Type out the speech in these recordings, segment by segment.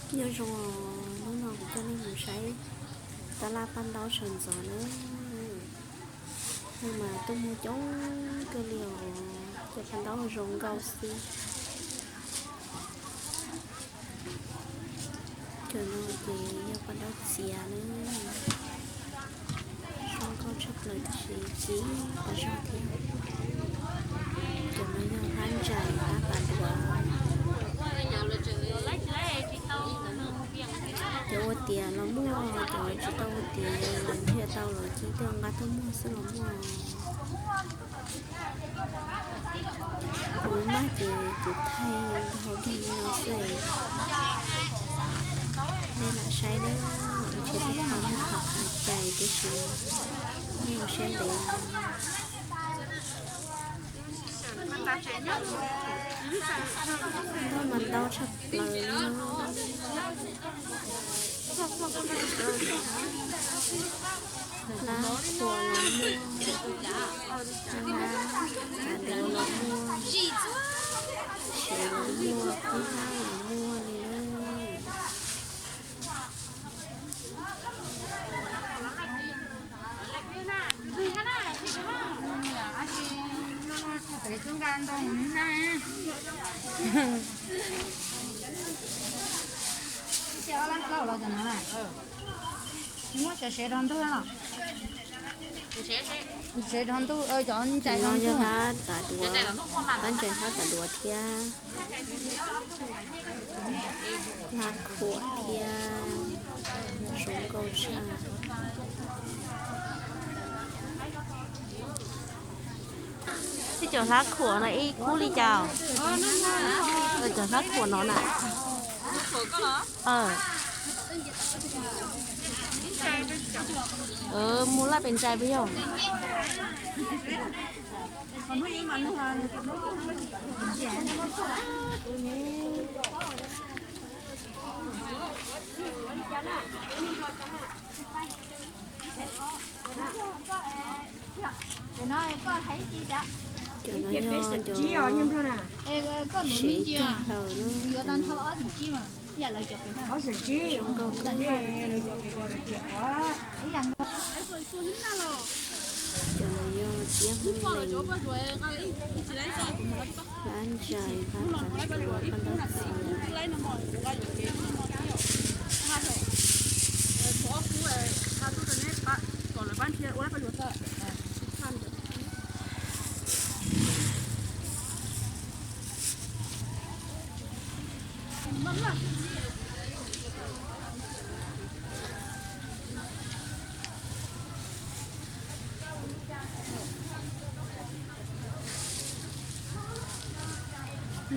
Nyob zoo, hnub no kuv coj nej mus saib tab laj paj ntaub sawv ntxov na. Hnub mas tuaj muag coob kawg li os, cov paj ntaub zoo nkauj xwb. Cov no ces yog paj ntaub txiav na, zoo nkauj tshaj plaws tab sis ci tas zog thiab. Cov no yog hlab ntsais hlab pas duav. Cov ua tiav los muaj, cov tsis tau ua tiav los thiaj tau los cia tuaj nqa tuaj muag xwb los muaj. Kuv maj ces kuv thaij hauv dig no xwb. Nej lam saib na, ntshe tej qhov muag qhov qhov cais tiam sis nej mus saib ntev. Ntaub mas ntaub tshaj plaws. Hlab khuam los muaj, hlab pas duav los muaj, sev los muaj, qub hlab los muaj li na. Tsis muab cov sev rau ntug los? Sev rau ntug, cov ntsais rau ntug. Hlab pas duav, hlab ntsais hlab pas duav thiab. Hlab khuam thiab, zoo nkauj tshaj. Ib cov hlab khuam no ib khub li cas? Cov hlab khuam no na. Muag laj pes ntsais puas yog? Cov no yog cov sev cog hlaws na. Zoo nkauj kawg. Cov no yog tiab hmoob lees, hlab ntsais, hlab pas duav, paj ntaub txiav.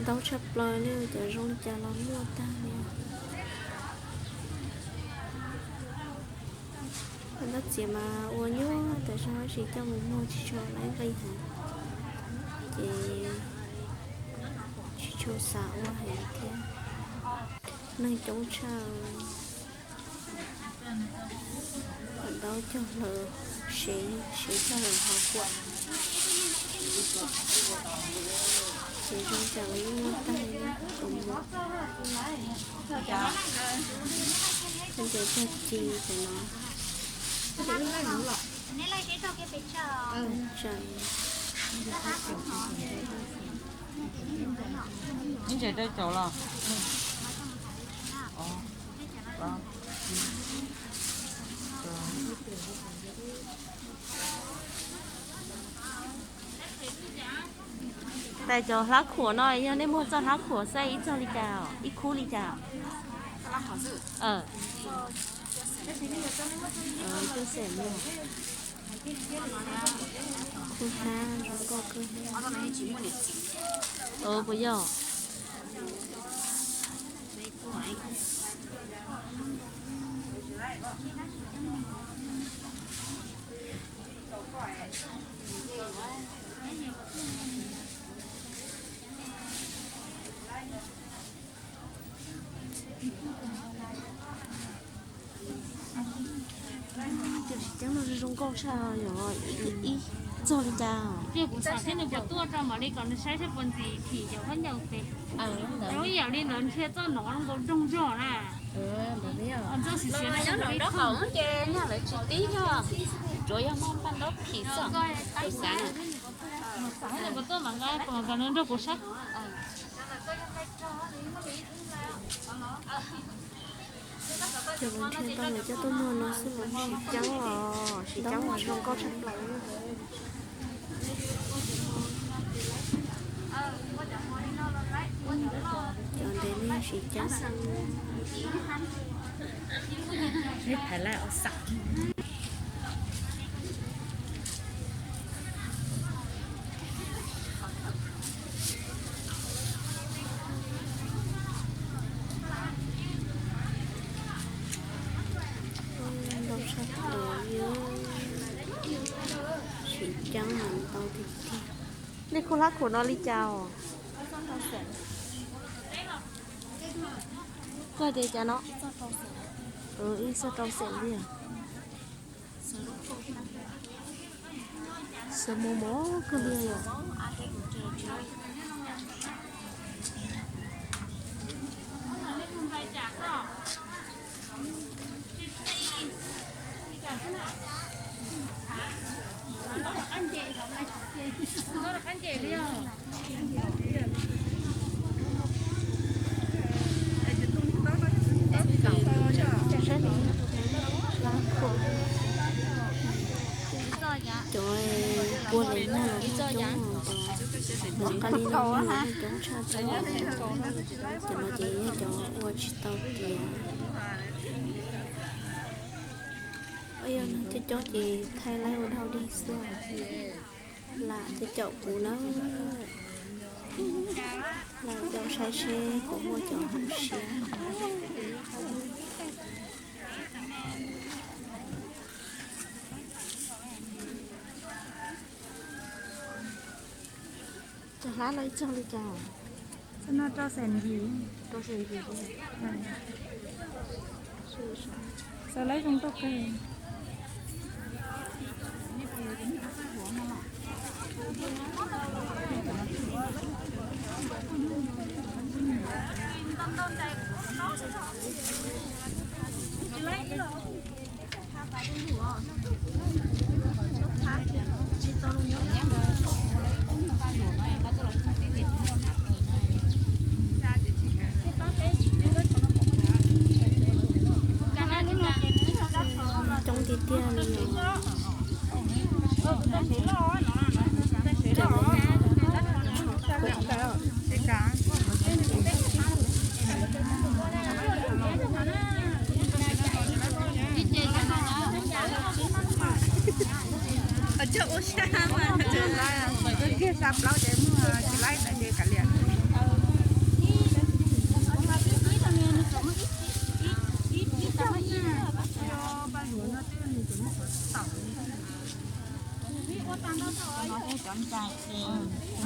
Ntaub tshaj plaws li, cov zoo li cas los muaj tag li. Paj ntaub txiav mas ua nyuaj tas zog tab sis coj mus muag tsis tshua laib nqi heev, ces tsis tshua xav ua heev thiab. Neeg coob tshaj. Paj ntaub cog hlaws, sev, sev cog hlaws hauv kuam. Ces zoo cas los yeej muaj tag li na, tus muam. Cov cog ci tus no. Ntsa. Ntsa rau cov los. Tais cov hlab khuam no yog nej muag txoj hlab khuam xab ib txog li cas, ib khub li cas? Cuaj xees. Khub hlab zoo nkauj kawg. Puas yog? Cov tsis ceeb no zoo nkauj tshaj yom, ib, ib, Txog li cas? Cia kuv xam seb nws puas tuaj rau mam li kom nws saib seb puas ntxim phim cov khaub ncaws pem. Ib yam li ntawd ntshe txoj no nkaus doog zog na. Txoj siav siav no nyob rau qaum ces nyaj lawv tsis tib yog, tsuav yog muaj npaj ntaub phim xwb. Mus xav nws puas tuaj mam nqa kom nws nrog kuv saib. Cov ntshe tau lawv coj tuaj muag no xwb los muag. Siv ceeb os, siv ceeb mas zoo nkauj tshaj plaws. Cov ntev ne siv ceeb. Neb thaiv laj os xam. Ntau tshaj plaws li, siv ceeb mas ntau tiag tiag. Li khub hlab khuam no li cas os? Koj hais tias cas no? Ib txog rau xees li. Xav mus mov kawg li yom. Cov pua lev nag los coob, cov qab li no los coob tshaj plaws. Cov no ces yog cov ua tsis tau tiav. Yog no coob coob ces thaij laib ua dhau dig xwb. Lam coob caum kuv na, lam caum saib seb kuv muaj cov hauv siab. Cov hlab no ib txog li cas? Rau xees yim. Xav laib zoo nkauj kawg. Coob tiag tiag li os. Coj ua sab mas, kiag sab plaub ces muaj tsis laib ntawd ces kav liam.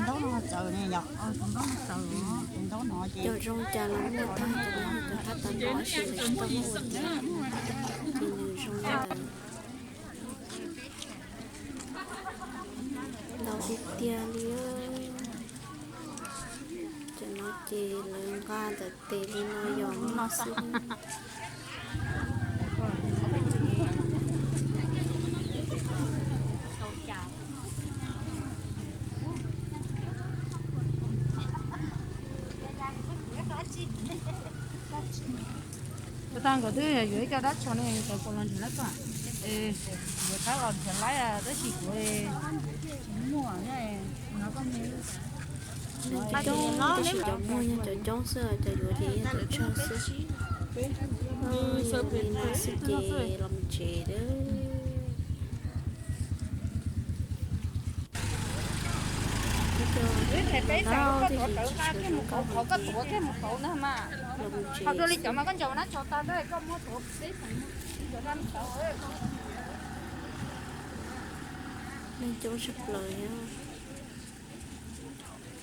Cov ntaub no txawv ne yom, cov ntaub no txawv, cov ntaub no ces cov zoo cas los muaj tag, cov no cov qab tas los sis lawv tsis tau muaj ua tiav, ces nws zoo li ntawd. Ntau tiag tiag li. Cov no ces lawv nqa ntawm tes li no yog no xwb. Ua tag nkawd twb yuav ib co dab tsi ne, nkawd puas los nrhiav laib koj? Nkawd tab los nrhiav laib tab sis kuv tsis muaj no koj me. Coob, tab sis cov muag yog cov coob xwb, cov yuav ces yog cov tsawg xwb. Yog li no xwb ces los mus tsev. Ib tug ntau ntau thiaj tsis tshua zoo nkauj heev ces los mus tsev xwb. Neeg coob tshaj plaws thiab,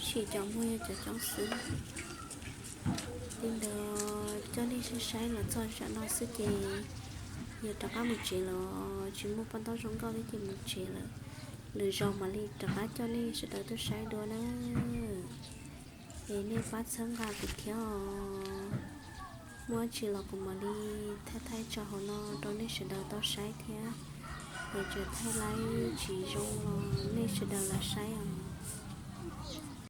tab sis cov muag yog cov coob xwb. Li ntawd coj nej saib saib los txog tsam no xwb ces yog rov qab mus tsev los tsis muaj paj ntaub zoo nkauj thiab ces mus tsev lawm. Lwm zaus mam li rov qab coj nej sawv daws tuaj saib dua na. Es nej pab txhawb nqa kuv thiab os. Muaj dab tsi los kuv mam li thaij thaij tso hauv no rau nej sawv daws tau saib thiab. Es tseem thaij laib tsis zoo los nej sawv daws lam saib os.